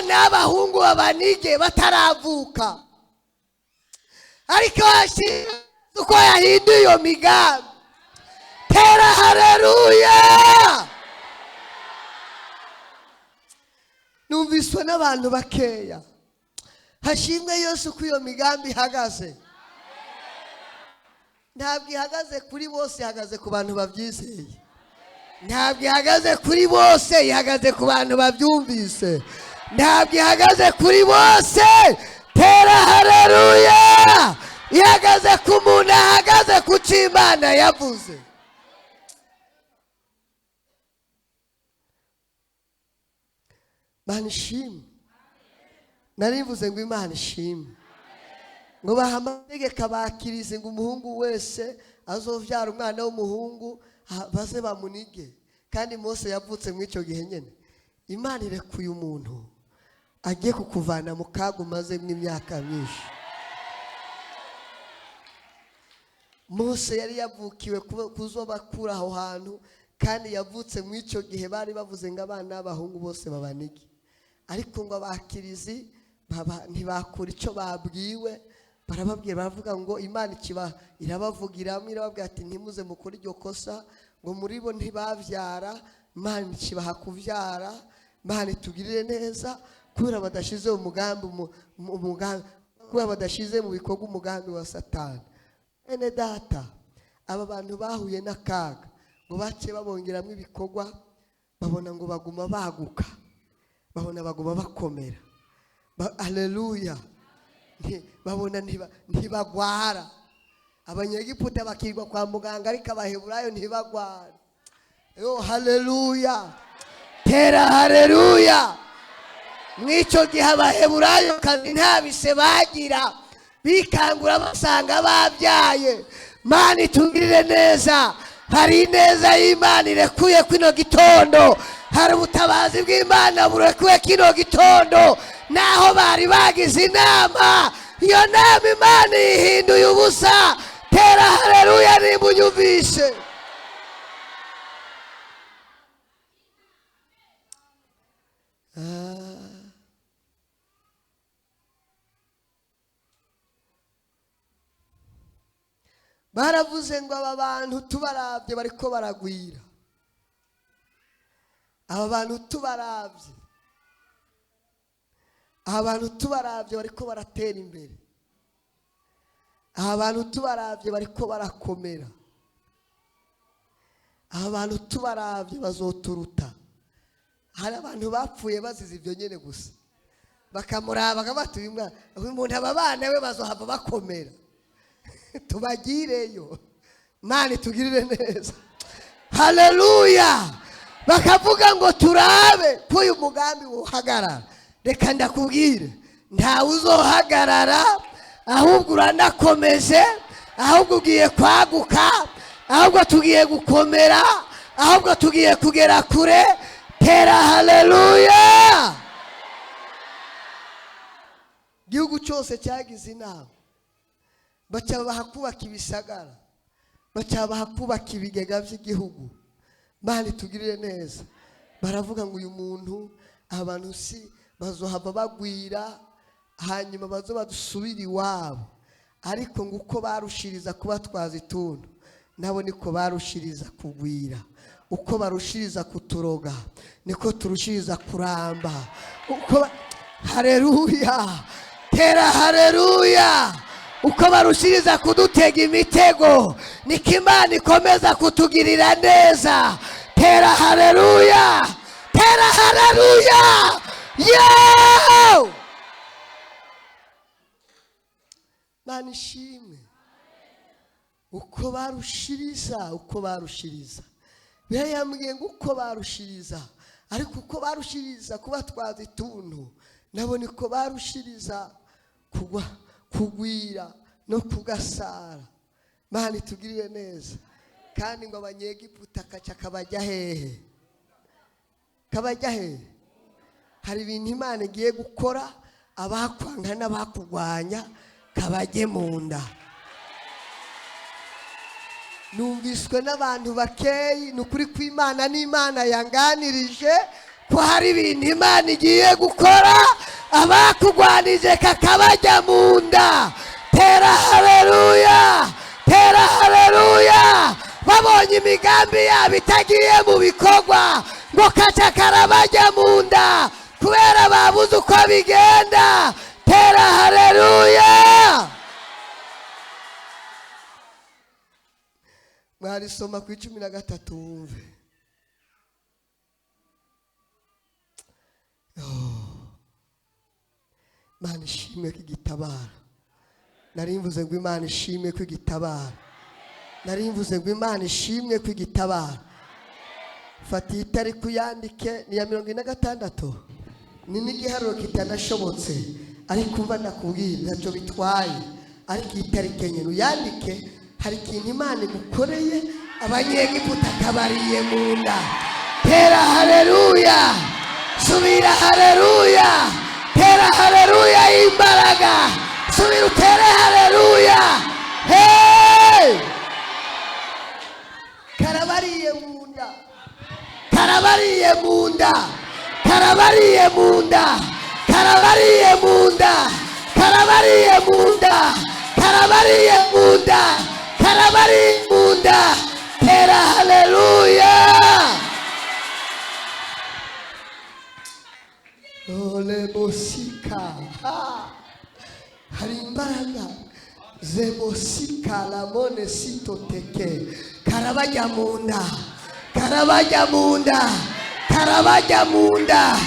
Abana b'abahungu babanige bataravuka. Ariko hashimwe uko yahinduye iyo migambi. Tera haleluya. Numviswe n'abantu bakeya. Hashimwe Yesu ko iyo migambi ihagaze. Ntabwo ihagaze kuri bose, ihagaze ku bantu babyizeye. Ntabwo ihagaze kuri bose, ihagaze ku bantu babyumvise. Ntabwo ihagaze kuri bose. Tera haleluya. Ihagaze ku muntu ahagaze ku cyo Imana yavuze. Imana ishimwe. Narivuze ngo Imana ishimwe. Ngo baha amategeko abakirize ngo umuhungu wese azovyara umwana w'umuhungu baze bamunige. Kandi Mose yavutse muri icyo gihe nyene. Imana irekuye umuntu agiye kukuvana mu kaga umazemo imyaka myinshi. Mose yari yavukiwe kuzobakura aho hantu, kandi yavutse muri icyo gihe bari bavuze ngo abana b'abahungu bose babanige. Ariko ngo abakirizi ntibakura icyo babwiwe, barababwira baravuga ngo Imana ikiba irabavugiramo, irababwira ati ntimuze mukore iryo kosa, ngo muri bo ntibavyara, Imana ikibaha kuvyara, Imana itugirire neza kubera badashize umugambi umugambi, kubera badashize mu bikorwa umugambi wa Satani. Ene data, aba bantu bahuye n'akaga ngo bace babongeramo ibikorwa, babona ngo baguma baguka, babona baguma bakomera. Haleluya. Babona ntibagwara. Abanyegiputa bakirwa kwa muganga, ariko Abaheburayo ntibagwara. Yo haleluya. Tera haleluya. Mw'ico gihe Abaheburayo kandi nta bise bagira, bikangura basanga babyaye. Mana itugirire neza. Hari ineza y'Imana irekuye kino gitondo, hari ubutabazi bw'Imana burekuye kino gitondo. Naho bari bagize inama, iyo nama Imana ihinduye ubusa. Tera haleluya nimba unyumvise. Baravuze ngo aba bantu tubarabye bariko baragwira. Aba bantu tubarabye, aba bantu tubarabye bariko baratera imbere. Aba bantu tubarabye bariko barakomera. Aba bantu tubarabye bazoturuta. Hari abantu bapfuye bazize ibyo nyene gusa, bakamuraba bati uyu mwana, uyu muntu aba bana we bazohava bakomera. Tubagireyo. Imana itugirire neza. Haleluya. Bakavuga ngo turabe ko uyu mugambi wohagarara. Reka ndakubwire, ntawe uzohagarara, ahubwo uranakomeje, ahubwo ugiye kwaguka, ahubwo tugiye gukomera, ahubwo tugiye kugera kure. Tera haleluya. Igihugu cyose cyagize inama, baca baha kubaka ibisagara, baca baha kubaka ibigega by'igihugu. Imana itugirire neza. Baravuga ngo uyu muntu abantu si bazohava bagwira, hanyuma bazo badusubira iwabo. Ariko ngo uko barushiriza kubatwaza ituntu, nabo niko barushiriza kugwira. Uko barushiriza kuturoga, niko turushiriza kuramba. Uko haleluya. Tera haleluya. Uko barushiriza kudutega imitego, niko Imana ikomeza kutugirira neza. Tera haleluya. Tera haleluya. Yo! Imana ishimwe. Uko barushiriza, uko barushiriza. Bibiliya yambwiye ngo uko barushiriza, ariko uko barushiriza kubatwaza ituntu, nabo niko barushiriza kugwa, kugwira no kugasara. Imana itugirire neza. Kandi ngo abanyegiputa kaca kabajya hehe? Kabajya hehe? Hari ibintu Imana igiye gukora, abakwanga n'abakugwanya kabajye mu nda. Numviswe n'abantu bakeyi, ni ukuri kw'Imana n'Imana yanganirije ko hari ibintu Imana igiye gukora, Abakugwanije kakabajya mu nda. Tera haleluya, tera haleluya. Babonye imigambi yabo itagiye mu bikorwa, ngo kaca karabajya mu nda kubera babuze uko bigenda. Tera haleluya. Mwarisoma ku 13 wumve. Imana ishimwe ko igitabara. Nari mvuze ngo Imana ishimwe ko igitabara. Nari mvuze ngo Imana ishimwe ko igitabara. Fata iyi tariki uyandike, ni ya 46. Ni n'igiharuro kitanashobotse, ariko umva ndakubwira ntacyo bitwaye. Ariko iyi tariki nyine uyandike, hari ikintu Imana igukoreye abanyegiputa kabariye mu nda. Tera haleluya, subira haleluya, tera haleluya imbaraga, subira utere haleluya. Hey! Karabariye mu nda, karabariye mu nda, karabariye mu nda, karabariye mu nda, karabariye mu nda, karabariye mu nda, karabariye mu nda. Tera haleluya. Ole bosika. Hari imbaraga zebosika lamone sitoteke. Karabajya mu nda, karabajya mu nda, karabajya mu nda,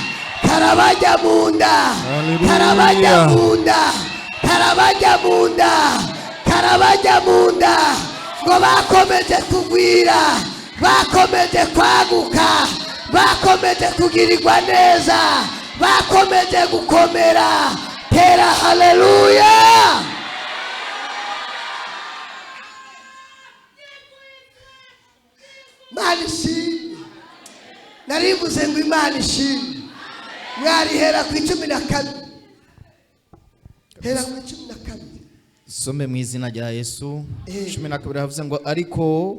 karabajya mu nda, karabajya mu nda, karabajya mu nda, karabajya mu nda. Ngo bakomeje kugwira, bakomeje kwaguka, bakomeje kugirirwa neza, bakomeje gukomera. Tera haleluya. Imana ishimwe. Narivuze ngo Imana ishimwe. Mwarihera ku 12. Hera ku 12. Some mu izina rya Yesu. 12 havuze ngo ariko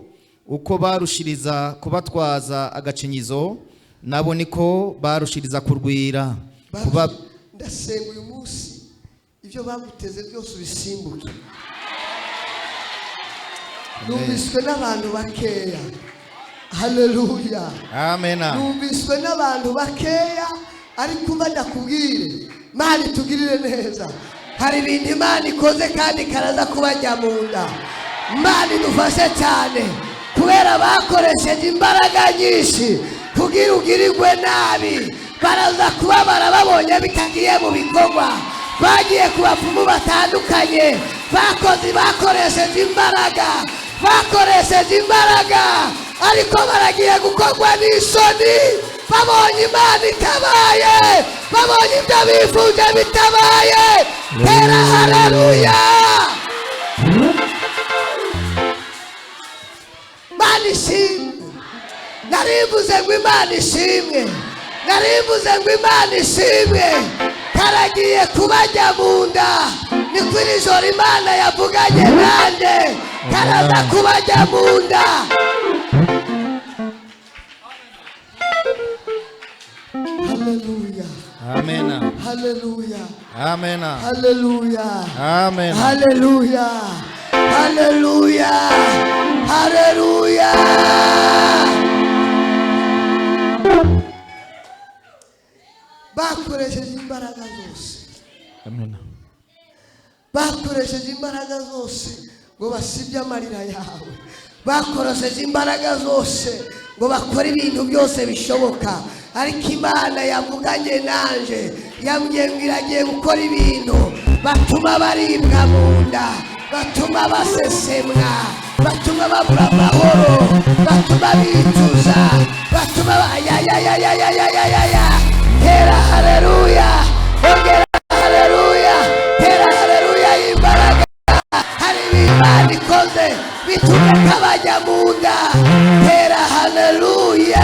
uko barushiriza kubatwaza agacinyizo, nabo niko barushiriza kurwira. Kuba ndasenga uyu munsi ibyo baguteze byose ubisimbuke. Numviswe n'abantu bakeya. Haleluya. Amen. Numviswe n'abantu bakeya, ariko umva ndakubwire, Imana itugirire neza. Hari ibintu Imana ikoze kandi karaza kubajya mu nda. Imana idufashe cyane kubera bakoresheje imbaraga nyinshi kugira ugirirwe nabi. Baraza kubabara babonye bitagiye mu bikorwa. Bagiye ku bapfumu batandukanye, bakoze bakoresheje imbaraga, bakoresheje imbaraga, ariko baragiye gukorwa n'isoni. Babonye Imana itabaye, babonye ibyo bifuje bitabaye. Tera haleluya. Imana ishimwe. Narivuze ngo Imana ishimwe. Narivuze ngo Imana ishimwe. Karagiye kubajya mu nda. Ni kuri ijoro Imana yavuganye nanjye. Karaza kubajya mu nda. Haleluya. Amen. Haleluya. Amen. Haleluya. Amen. Haleluya. Haleluya. Haleluya. Bakoresheje imbaraga zose. Amen. Bakoresheje imbaraga zose ngo basibye amarira yawe. Bakoresheje imbaraga zose ngo bakore ibintu byose bishoboka. Ariko Imana yavuganye nanje, yambwiye ngo iragiye gukora ibintu batuma baribwa mu nda, batuma basesemwa, batuma babura amahoro, batuma bicuza, batuma ya. Tera haleluya, ongera haleluya, tera haleluya imbaraga. Hari Imana ikoze bituma kabajya mu nda. Tera haleluya.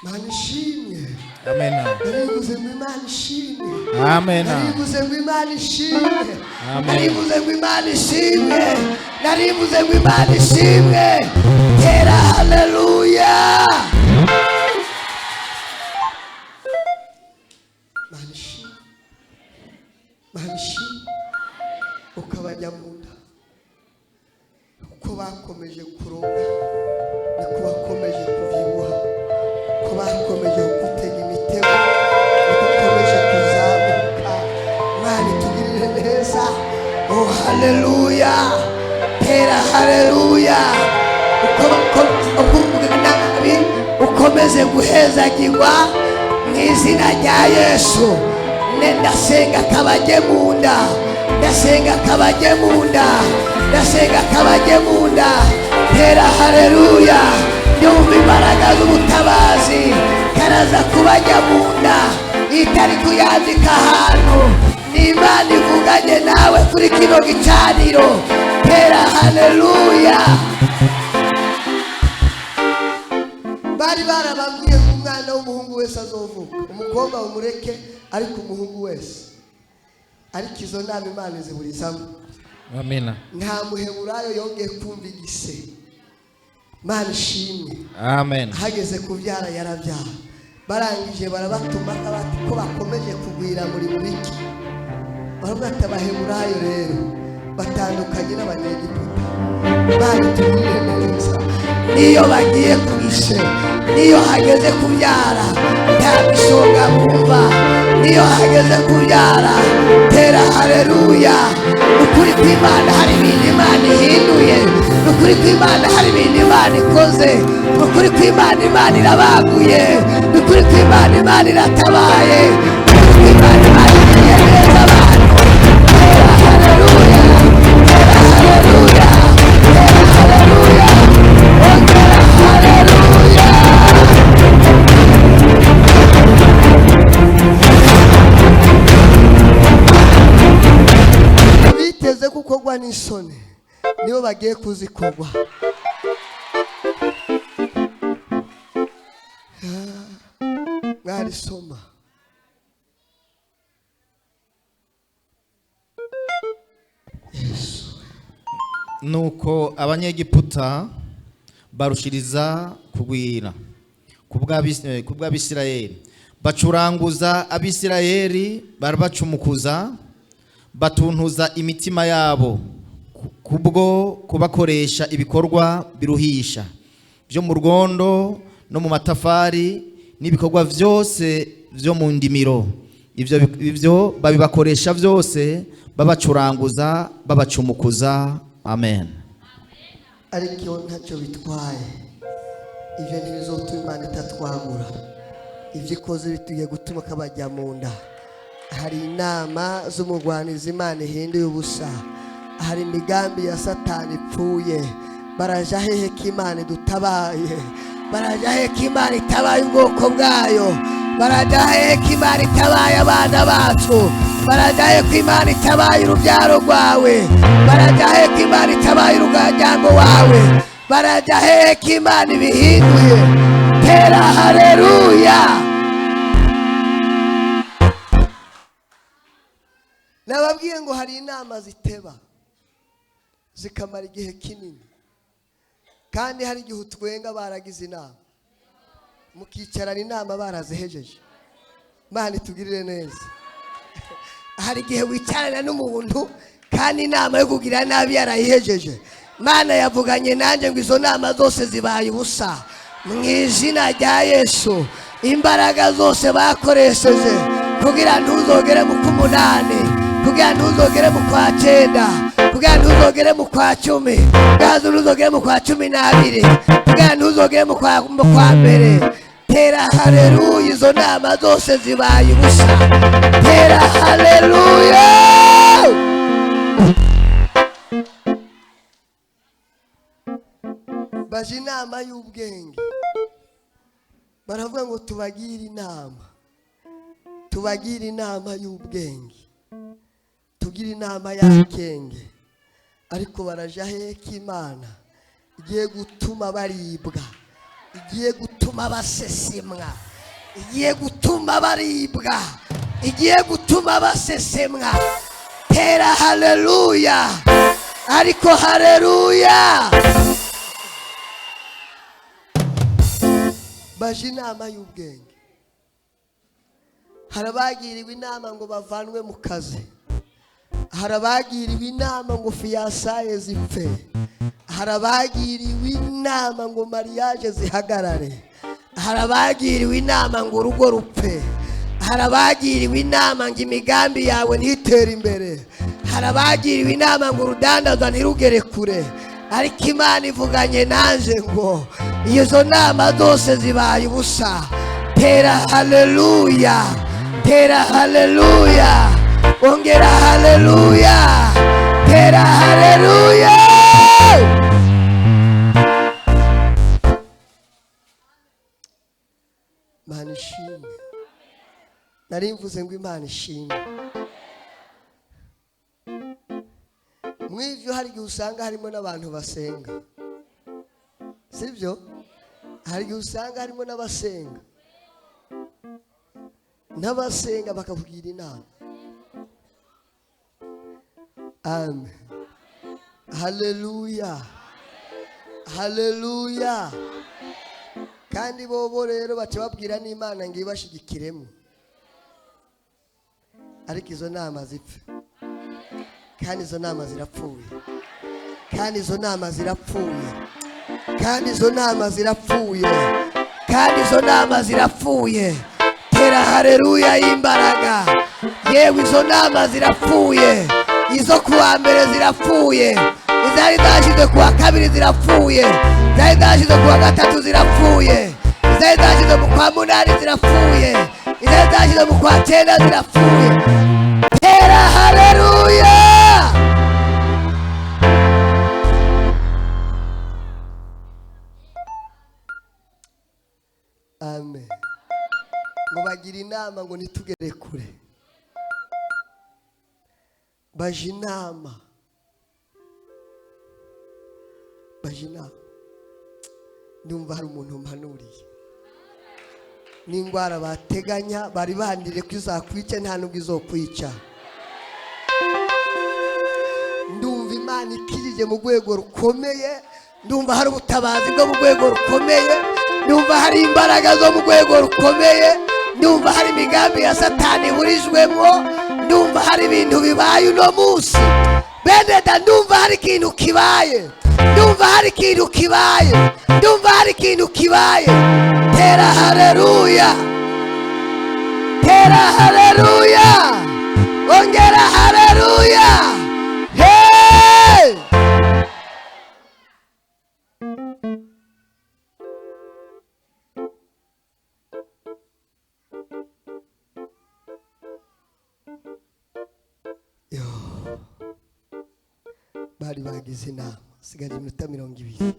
Imana ishimwe. Amen. Narivuze ngo Imana ishimwe. Amen. Narivuze ngo Imana ishimwe. Amen. Narivuze ngo Imana ishimwe. Narivuze ngo Imana ishimwe. Tera haleluya. Haleluya, tera haleluya. Uko nabi ukomeze guhezagirwa mu izina rya Yesu. Ndasenga kabajye mu nda, ndasenga kabajye mu nda, ndasenga kabajye mu nda. Tera haleluya. Ndumva imbaraga z'ubutabazi karaza kubajya mu nda. Itari kuyandika ahantu n'Imana ivuganye nawe kuri kino gicaniro. Tera haleluya. Bari barababwiye ngo umwana w'umuhungu wese azovuka, umukobwa umureke, ariko umuhungu wese. Ariko izo nama Imana iziburizamo. Amina. Nta muheburayo yongeye kumva igise. Imana ishimwe. Amen. Hageze kubyara yarabyara. Barangije barabatuma bati ko bakomeje kugwira muri mubiki. Baravuga ati abaheburayo rero batandukanye n'abanyegiputa. Bari neza. Niyo bagiye kugishe, niyo hageze kubyara nta misonga bumva. Niyo hageze kubyara, tera haleluya. Ukuri kw'Imana hari ibintu Imana ihinduye. Ukuri kw'Imana hari ibintu Imana ikoze. Ukuri kw'Imana Imana irabaguye. Ukuri kw'Imana Imana iratabaye. Ukuri kw'Imana Imana igiriye neza abantu. Tera haleluya, tera haleluya, tera haleluya, ongera haleluya. Biteze gukorwa n'isoni nibo bagiye kuzikorwa. Mwarisoma. Yesu. Nuko abanyegiputa barushiriza kugwira kubw'Abisirayeli, bacuranguza Abisirayeli, barabacumukuza, batuntuza imitima yabo kubwo kubakoresha ibikorwa biruhisha byo mu rwondo no mu matafari n'ibikorwa byose byo mu ndimiro. Ibyo babibakoresha byose, babacuranguza, babacumukuza. Amen. Ariko ntacyo bitwaye, ibyo ntibizotuma Imana itatwagura. Ibyo ikoze bituye gutuma kabajya mu nda. Hari inama z'umugwanizi Imana ihinduye ubusa. Hari imigambi ya Satani ipfuye. Baraja hehe ko Imana idutabaye? Baraja hehe ko Imana itabaye ubwoko bwayo? Baraja hehe ko Imana itabaye abana bacu? Baraja hehe ko Imana itabaye urubyaro rwawe? Baraja hehe ko Imana itabaye umuryango wawe? Baraja hehe ko Imana ibihinduye? Tera haleluya. Nababwiye ngo hari inama ziteba zikamara igihe kinini, kandi hari igihe utwenga baragize inama, mukicarana inama barazihejeje. Imana itugirire neza. Hari igihe wicarana n'umuntu kandi inama yo kugira nabi yarayihejeje. Imana yavuganye nanjye ngo izo nama zose zibaye ubusa mu izina rya Yesu. Imbaraga zose bakoresheje kugira ntuzogere mu kumunani, kugira ntuzogere mu kwa 9, kugira ntuzogere mu kwa 10, kugira ntuzogere mu kwa 12, kugira ntuzogere mu kwa 1. Tera haleluya, izo nama zose zibaye ubusa. Tera haleluya. Baje inama y'ubwenge, baravuga ngo tubagire inama, tubagire inama y'ubwenge, tugire inama y'akenge. Ariko baraja hehe ko Imana igiye gutuma baribwa, igiye gutuma basesemwa, igiye gutuma baribwa, igiye gutuma basesemwa. Tera haleluya. Ariko haleluya. Baje inama y'ubwenge. Harabagiriwe inama ngo bavanwe mu kazi. Harabagiriwe inama ngo fiançailles zipfe. Harabagiriwe inama ngo mariage zihagarare. Harabagiriwe inama ngo urugo rupfe. Harabagiriwe inama ngo imigambi yawe ntitere imbere. Hari abagiriwe inama ngo urudandazwa ntirugere kure, ariko Imana ivuganye nanje ngo izo nama zose zibaye ubusa. Tera haleluya, tera haleluya, ongera haleluya, tera haleluya. Imana ishimwe. Nari mvuze ngo Imana ishimwe. Mw'ivyo hari igihe usanga harimo n'abantu basenga, sibyo? Hari igihe usanga harimo n'abasenga, n'abasenga bakakugira inama. Amen, haleluya, haleluya. Kandi bobo rero baca babwira n'Imana ngo ibashigikiremo, ariko izo nama zipfe. Kandi izo nama zirapfuye, kandi izo nama zirapfuye, kandi izo nama zirapfuye, kandi izo nama zirapfuye. Tera haleluya y'imbaraga. Yewe izo nama zirapfuye, izo kuwa mbere zirapfuye, izari zashize kuwa kabiri zirapfuye, izari zashize kuwa gatatu zirapfuye, izari zashize mu kwa munani zirapfuye, izari zashize mu kwa cyenda zirapfuye. Tera haleluya. Amen. Ngo bagira inama ngo ntitugere kure, baje inama, baje inama. Ndumva hari umuntu mpanuriye n'indwara bateganya bari bandire ko izakwica, nta nubwo izokwica. Ndumva Imana ikirije mu rwego rukomeye, ndumva hari ubutabazi bwo mu rwego rukomeye, ndumva hari imbaraga zo mu rwego rukomeye, ndumva hari imigambi ya Satani ihurijwemo, ndumva hari ibintu bibaye uno munsi. Beneda, ndumva hari ikintu kibaye, ndumva hari ikintu kibaye, ndumva hari ikintu kibaye. Tera haleluya, tera haleluya, ongera haleluya. Hey! Yo, bari bagize inama, sigaje iminota 20.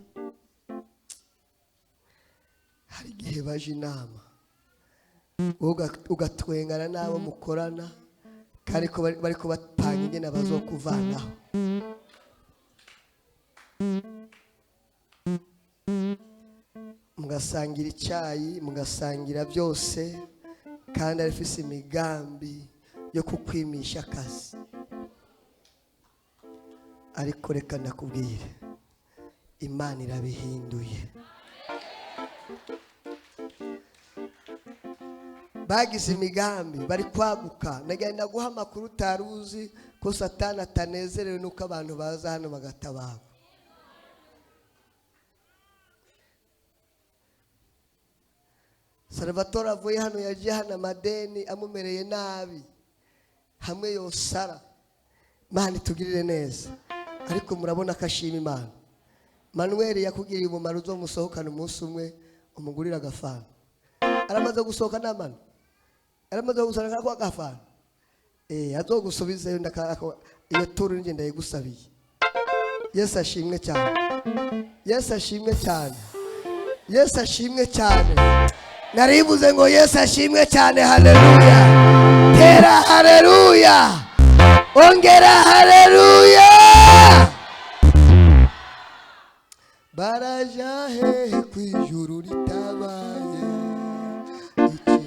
Hari igihe baje inama ugatwengana n'abo mukorana, kandi ko bari kubapanga ingene bazokuvanaho. Mugasangira icyayi, mugasangira byose, kandi arifise imigambi yo kukwimisha akazi. Ariko reka ndakubwire, Imana irabihinduye. Bagize imigambi, bari kwaguka. Nagenda guha amakuru utaruzi ko Satani atanezerewe nuko abantu baza hano bagatabarwa. Salvatore avuye hano, yaje hano amadeni amumereye nabi, hamwe yosara. Imana itugirire neza. Ariko murabona ko ashima Imana. Manuel yakugiriye umumaro uzomusohokana umunsi umwe, umugurira agafana. Aramaze gusohoka n'amano, aramaze gusohoka kwa gafana. Azogusubizeyo iyo turu nje ndayigusabiye. Yesu ashimwe cyane, Yesu ashimwe cyane, Yesu ashimwe cyane. Narivuze ngo Yesu ashimwe cyane. Haleluya, tera haleluya, ongera haleluya. Baraja hehe kwijuru ritabaye iki?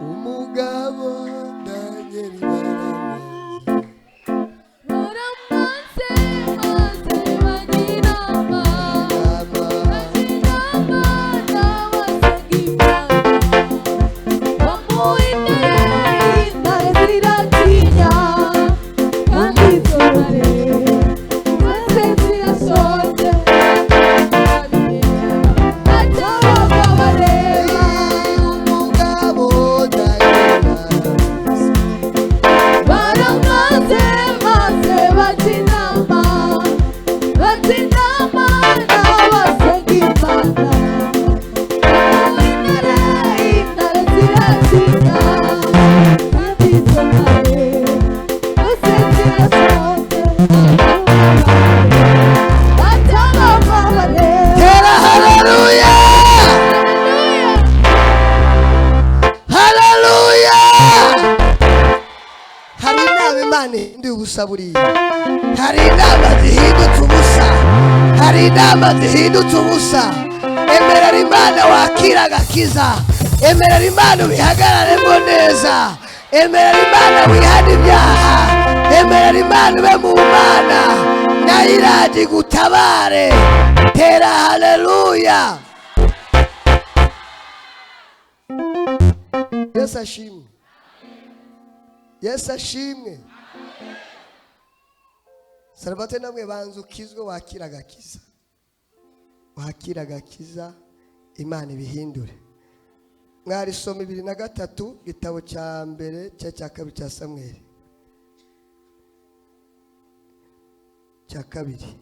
Umugabo Daniel baramaze, baramaze maze bagira inama, inama n'abasenga Imana, bamuha intare, intare ziratinya, kandi izo ntare Tera haleluya, haleluya. Hari inama Imana ihinduye ubusa buriya, hari inama zihindutse ubusa, hari inama zihindutse ubusa. Emerera Imana wakira agakiza, emerera Imana ubihagararemo neza, emerera Imana wihane ibyaha, emerera Imana ube mu Mana nayo iraje igutabare. Tera haleluya. Yesu ashimwe, Yesu ashimwe. Salvatore, namwe banza ukizwe, wakira agakiza, wakira agakiza, Imana ibihindure. Mwarisoma 23, igitabo cya mbere cya kabiri cya Samweli, cya kabiri.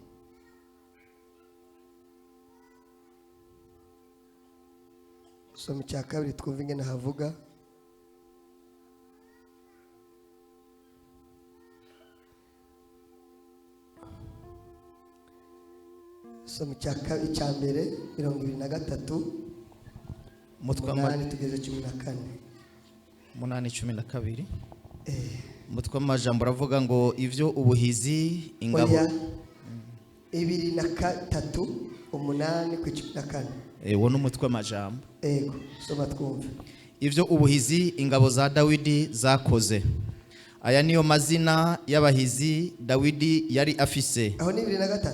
Soma icya kabiri twumve ingene havuga. Soma icya mbere 23. Umutwe 8 tugeze 14. 8:12. Umutwe w'amajambo uravuga ngo ivyo ubuhizi ingabo. Oya, 23 8 ku 14. Uwo ni umutwe w'amajambo. Ego, soma twumve. Ivyo ubuhizi ingabo za Dawidi zakoze. Aya niyo mazina y'abahizi Dawidi yari afise. Aho ni 23.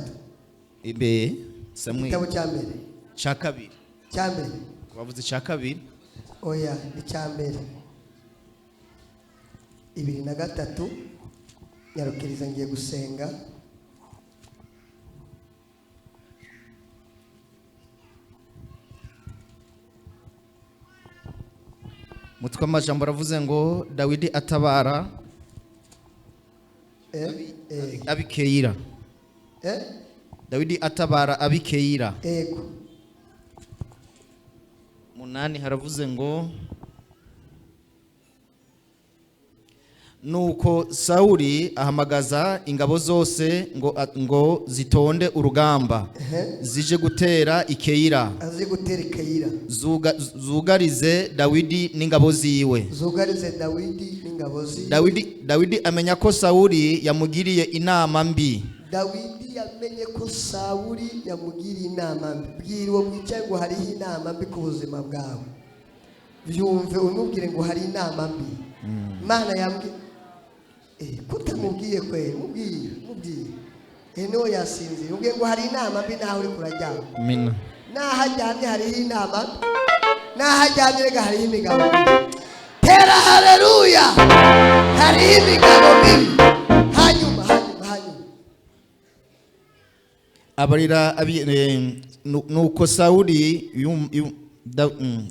Ibe Samweli Igitabo cya mbere. Cya kabiri. Cya mbere. Wavuze cya kabiri? Oya, ni cya mbere. 23. Nyarukiriza ngiye gusenga. Umutwe w'amajambo aravuze ngo Dawidi atabara ab'Ikeyira. Dawidi atabara ab'Ikeyira. Ego. 8 haravuze ngo nuko Sawuli ahamagaza ingabo zose ngo zitonde urugamba, zije gutera Ikeyira. Aze gutera Ikeyira. Zugarize Dawidi n'ingabo ziwe. Zugarize Dawidi n'ingabo ziwe. Dawidi amenya ko Sawuli yamugiriye inama mbi. Dawidi yamenye ko Sawuli yamugiriye inama mbi. Bwira uwo mwicaye ngo hariho inama mbi ku buzima bwawe. Byumve umubwire ngo hari inama mbi. Imana yambwiye. Kutamubwiye kwe, mubwiye. Niwo yasinziriye. Ubwiye ngo hari inama mbi naho uri kuraryama. Amina. Naho aryamye hariho inama mbi. Naho aryamye rega hariho imigabo mibi. Tera haleluya. Hariho imigabo mibi. Hanyuma. Abarira nuko Sawuli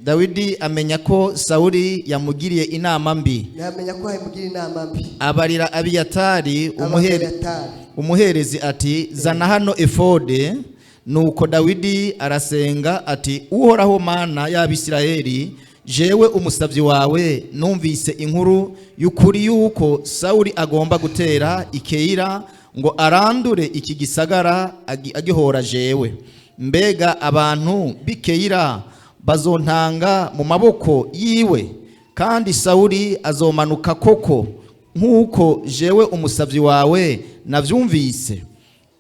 Dawidi amenya ko Sawuli yamugiriye inama mbi. Yamenya ko yamugiriye inama mbi. Abarira Abiyatari umuherezi ati zana hano efode. Nuko Dawidi arasenga ati Uhoraho Mana y'Abisirayeli, jewe umusavyi wawe numvise inkuru y'ukuri yuko Sawuli agomba gutera Ikeyira ngo arandure iki gisagara agihora jewe. Mbega abantu b'Ikeyira bazontanga mu maboko yiwe, kandi Sawuli azomanuka koko nkuko jewe umusavyi wawe navyumvise.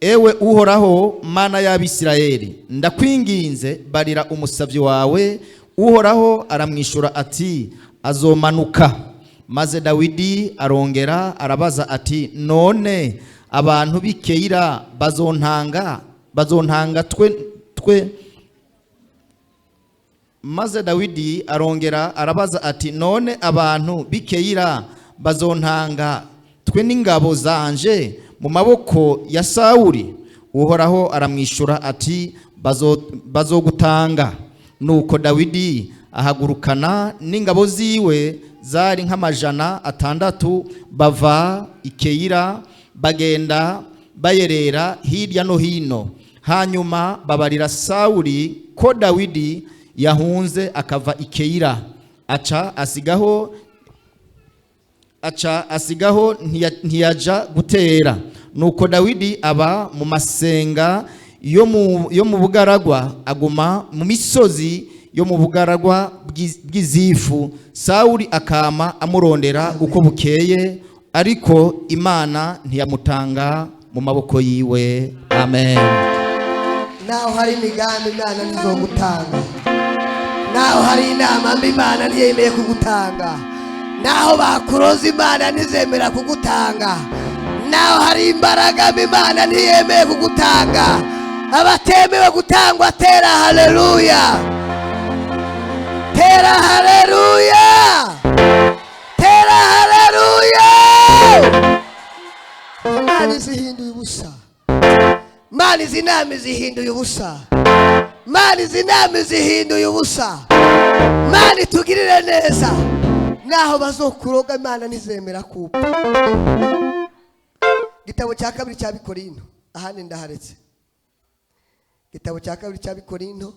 Ewe Uhoraho Mana y'Abisirayeli, ndakwinginze barira umusavyi wawe. Uhoraho aramwishura ati azomanuka. Maze Dawidi arongera arabaza ati none abantu b'Ikeyira bazontanga twe. Maze Dawidi arongera arabaza ati none abantu b'Ikeyira bazontanga twe n'ingabo zanje mu maboko ya Sawuli? Uhoraho aramwishura ati bazogutanga. Nuko Dawidi ahagurukana n'ingabo ziwe zari nk'600 bava Ikeyira bagenda bayerera hirya no hino. Hanyuma babarira Sawuli ko Dawidi yahunze akava Ikeyira. Aca asigaho ntiyaja gutera. Nuko Dawidi aba mu masenga yo mu bugaragwa, aguma mu misozi yo mu bugaragwa bw'Izifu. Sawuli akama amurondera uko bukeye, ariko Imana ntiyamutanga mu maboko yiwe. Amen. Naho hari imigambi, Imana ntizogutanga. Naho hari inama mbi, Imana ntiyemeye kugutanga. Naho bakuroza, Imana ntizemera kugutanga. Naho hari imbaraga mbi, Imana ntiyemeye kugutanga. Abatemewe gutangwa, tera haleluya, tera haleluya, tera haleluya! Imana izihinduye ubusa. Imana izi nama izihinduye ubusa. Imana izi nama izihinduye ubusa. Imana itugirire neza. Naho bazokuroga, Imana ntizemera kupfa. Igitabo cya kabiri cya Bikorinto, ahandi ndaharetse. Igitabo cya kabiri cya Bikorinto,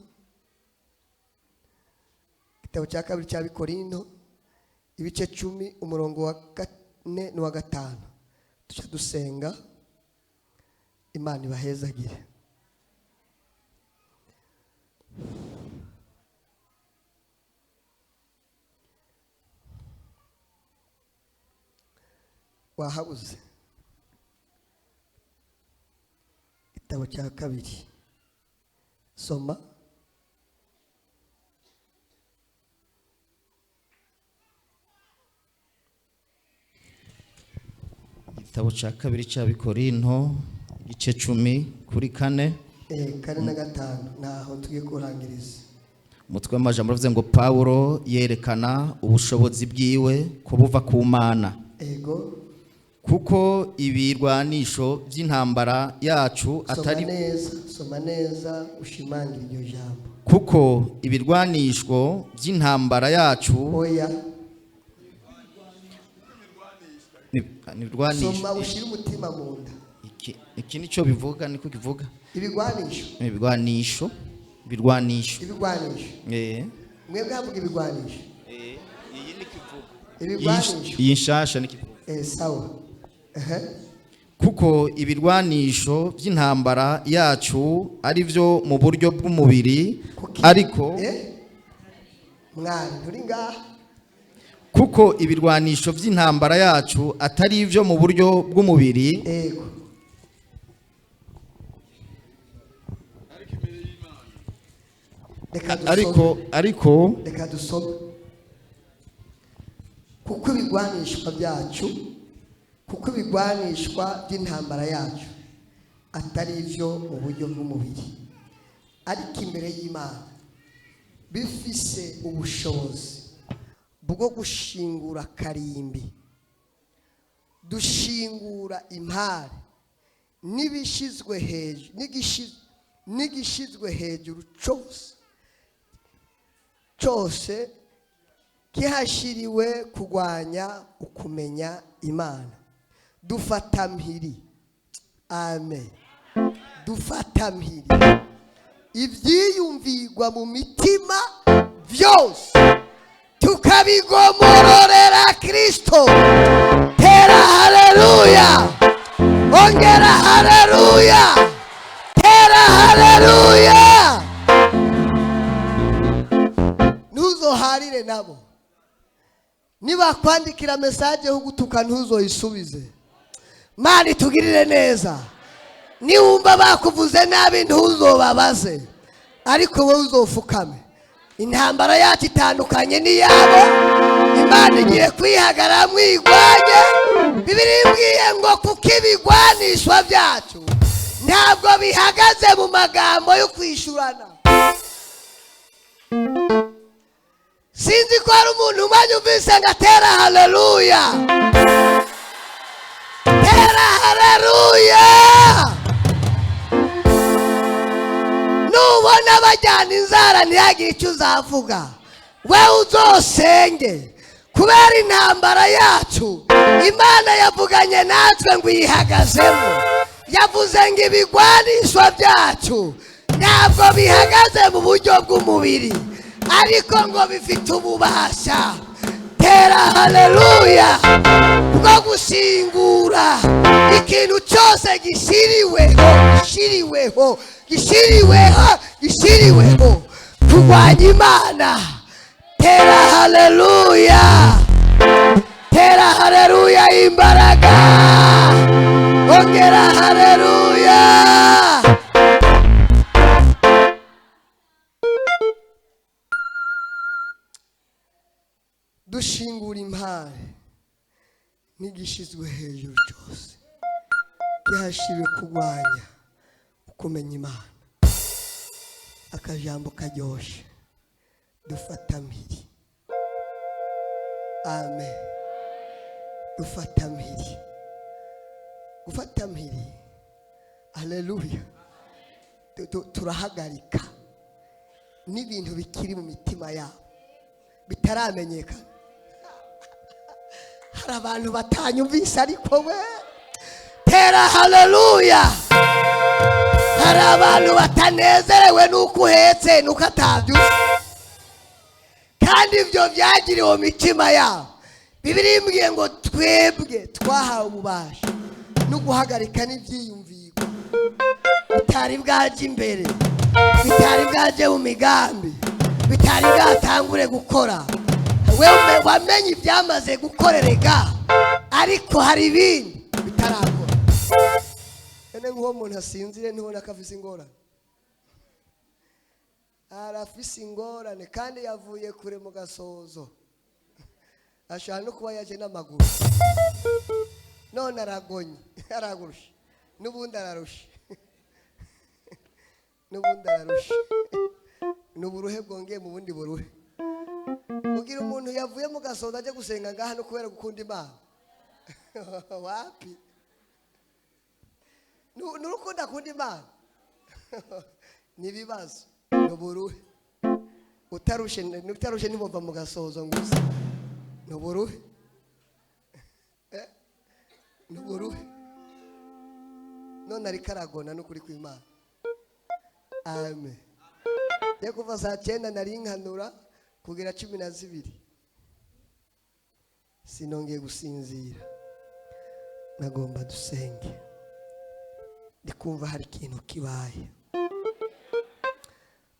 igitabo cya kabiri cya Bikorinto, ibice 10, umurongo wa 4 n'uwa 5. Tujya dusenga, Imana ibahezagire. Wahabuze? Igitabo cya kabiri, soma. Igitabo cya kabiri cy'Abikorinto, igice 10 kuri 4. 4 na 5, naho tugiye kurangiriza. Umutwe w'amajambo uravuze ngo: Pawulo yerekana ubushobozi bwiwe ko buva ku Mana. Ego. Kuko ibirwanisho by'intambara yacu Soma. atari Neza, soma neza, ushimangira iryo jambo. Kuko ibirwanisho by'intambara yacu Oya. Ibirwanisho. Soma ushyire umutima mu nda. Iki nicyo bivuga, niko kivuga. Ibigwanisho. Ibirwanisho, ibirwanisho. Ibigwanisho. Mwebwe havuga ibigwanisho. Iyi ni kivuga. Ibigwanisho. Iyi nshasha ni kivuga. Sawa. Ehe. Kuko ibirwanisho by'intambara yacu ari byo mu buryo bw'umubiri ariko Mwari nturi ngaha. Kuko ibirwanisho by'intambara yacu atari ibyo mu buryo bw'umubiri Ego. Reka dusome. Ariko Reka dusome. Kuko ibigwanishwa byacu, kuko ibigwanishwa by'intambara yacu atari ibyo mu buryo bw'umubiri, ariko imbere y'Imana bifise ubushobozi bwo gushingura karimbi, dushingura impare n'ibishyizwe hejuru, n'igishizwe hejuru cyose cyose kihashyiriwe kurwanya ukumenya Imana. Dufata mpiri, amen, dufata mpiri ibyiyumvirwa mu mitima byose, tukabigomororera Kirisito. Tera haleluya, ongera haleluya, tera haleluya! Ntuzoharire nabo. Nibakwandikira message yo gutuka, ntuzoyisubize. Mana itugirire neza. Niwumva bakuvuze nabi, ntuzobabaze, ariko wowe uzofukame. Intambara yacu itandukanye n'iyabo. Imana igiye kwihagarara mwigwanye. Bibiliya imbwiye ngo kuko ibigwanishwa byacu ntabwo bihagaze mu magambo yo kwishyurana. Sinzi ko hari umuntu umwanya umvise ngo atera haleluya, tera haleluya! Nubona bajyana inzara, ntihagire icyo uzavuga. Wewe uzosenge, kubera intambara yacu Imana yavuganye natwe ngo uyihagazemo. Yavuze ngo ibigwanishwa byacu ntabwo bihagaze mu buryo bw'umubiri. Ariko ngo bifite ububasha, tera haleluya, bwo gushingura ikintu cyose gishiriweho, gishiriweho, gishiriweho, gishiriweho kurwanya Imana. Tera haleluya, tera haleluya imbaraga, ongera haleluya. Dushingura impare n'igishizwe hejuru cyose byashiriwe kurwanya ukumenya Imana. Akajambo karyoshe, dufata mpiri. Amen. Dufata mpiri, gufata mpiri, haleluya. Turahagarika n'ibintu bikiri mu mitima yabo bitaramenyekana. Hari abantu batanyumvise, ariko we tera haleluya. Hari abantu batanezerewe nuko uhetse nuko atabyutse, kandi ibyo byagiriwe mu mitima yabo. Bibiliya imbwiye ngo twebwe twahawe ububasha no guhagarika n'ibyiyumviro bitari bwaje imbere, bitari bwaje mu migambi, bitari bwatangure gukora. Wewe wamenye ibyamaze gukorerega, ariko hari ibindi bitarakora. Ene nk'uwo muntu asinzire ntibona ko afise ingorane, arafise ingorane kandi yavuye kure mu gasozo, ashobora no kuba yaje n'amaguru, none aragonye, aragurusha, n'ubundi ararusha, n'ubundi ararusha. Ni uburuhe bwongeye mu bundi buruhe. Kugira umuntu yavuye mu gasozo aje gusenga ngaha no kubera gukunda Imana, wapi? N'urukundo akunda Imana ni ibibazo, ni uburuhe. Utarushe, utarushe ntibumva mu gasozo ngo uze. Ni uburuhe, ni uburuhe. None ariko aragona n'ukuri kw'Imana. Amen. Yo kuva saa 9 nari nkanura kugera 12 sinongeye gusinzira. Nagomba dusenge, ndikumva hari ikintu kibaye.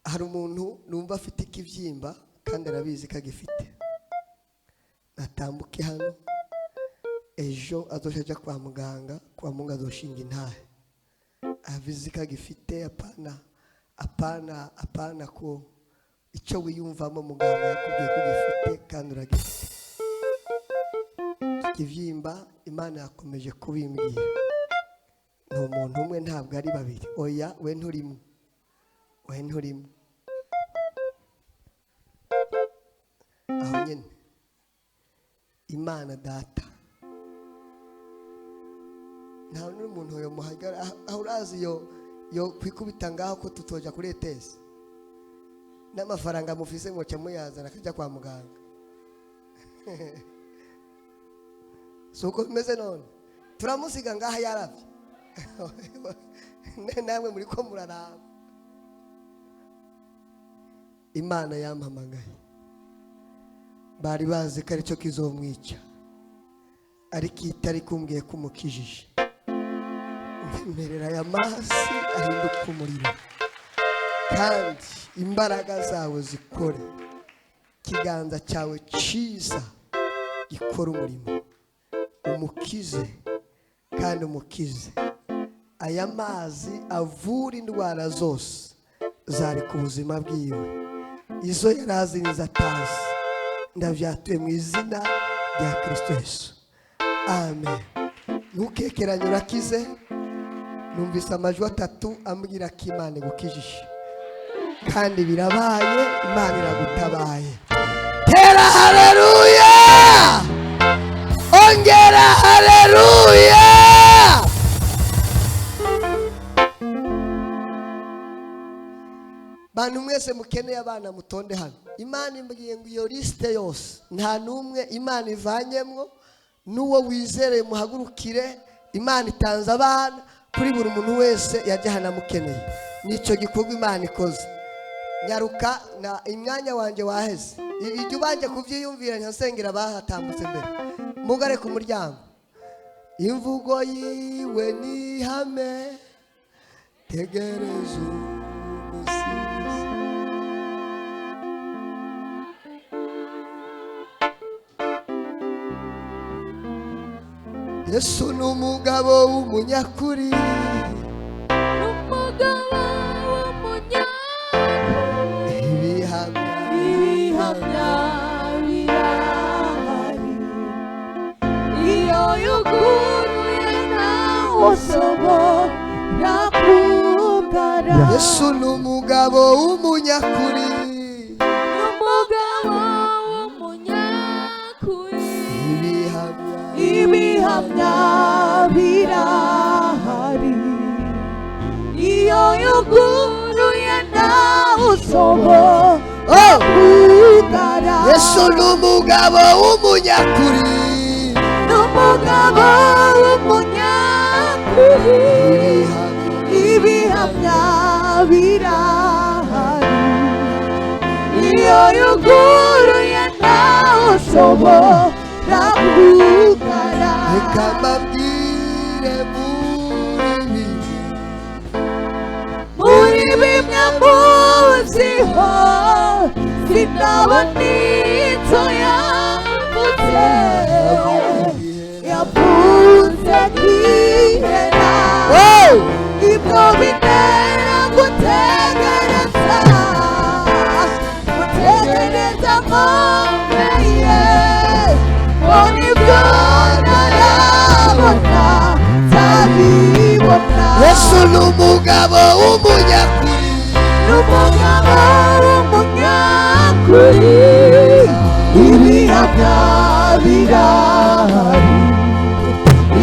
Hari umuntu numva afite ikibyimba kandi arabizi ko agifite, natambuke hano ejo azoja aja kwa muganga, kwa muganga azoshinga intahe, abizi ko agifite. Apana, apana, apana ko icyo wiyumvamo muganga yakubwiye ko ugifite kandi uragifite. Ikibyimba Imana yakomeje kubimbwira. Ni umuntu umwe, ntabwo ari babiri. Oya, we nturimo, we nturimo. Aho nyine Imana data, nta n'umuntu yo muhagara aho urazi yo kwikubita ngaho ko tutoja kuri etesi n'amafaranga mufise ngo cyo muyazana akajya kwa muganga. Suko bimeze none, turamusiga ngaha yaravye. Namwe muri ko muraraba. Imana yampamagaye, bari bazi ko aricyo kizomwica, ariko itari kumbwiye ko umukijije. Nyemerera aya mazi ahinduka umuriro, kandi imbaraga zawe zikore, ikiganza cyawe cyiza gikora umurimo, umukize kandi umukize. Aya mazi avura indwara zose zari ku buzima bwiwe, izo yari azi n'izo atazi. Ndabyatuye mu izina rya Kristo Yesu, amen. Ntukekeranye, urakize. Numvise amajwi 3 ambwira ko Imana igukijije, kandi birabaye, Imana iragutabaye. Tera haleluya, ongera haleluya. Bantu mwese mukeneye abana mutonde hano. Imana imbwiye ngo iyo liste yose nta numwe Imana ivanyemwo, n'uwo wizereye muhagurukire. Imana itanze abana kuri buri muntu wese yajya hano amukeneye. Nicyo gikorwa Imana ikoze. Nyaruka na imyanya wanje waheze. Ibyo ubanje kuvyiyumvira ntasengera bahatambutse mbere. Mugare ku muryango. Imvugo yiwe ni ihame, tegereje umusizi. Yesu ni umugabo w'umunyakuri. N'umugabo w'umunyakuri. Ibihamya Ibihamya birahari. Iyo yuguruye nawe ushobora kugara. Yesu ni umugabo w'umunyakuri. N'umugabo w'umunyakuri. Ibihamya Ibihamya birahari. Iyo yuguruye nawe ushobora Oh! kugara. Yesu ni umugabo w'umunyakuri. N'umugabo w'umunyakuri. Ibihamya Ibihamya birahari. Iyo yuguruye nawe ushobora kugara. Reka mbabwire muri bimwe Muri bimwe muziho sinabona icyo yavuze. Yavuze gihera. Oh! Ibyo bitera gutegereza, gutegereza nkomeye, ngo nibyo ntarabona nzabibona. Yesu ni umugabo w'umunyakuri. N'umugabo w'umunyakuri. Ibihamya birahari.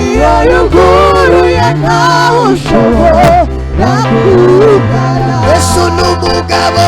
Iyo yuguruye ntawe ushobora kugara. Yesu ni umugabo.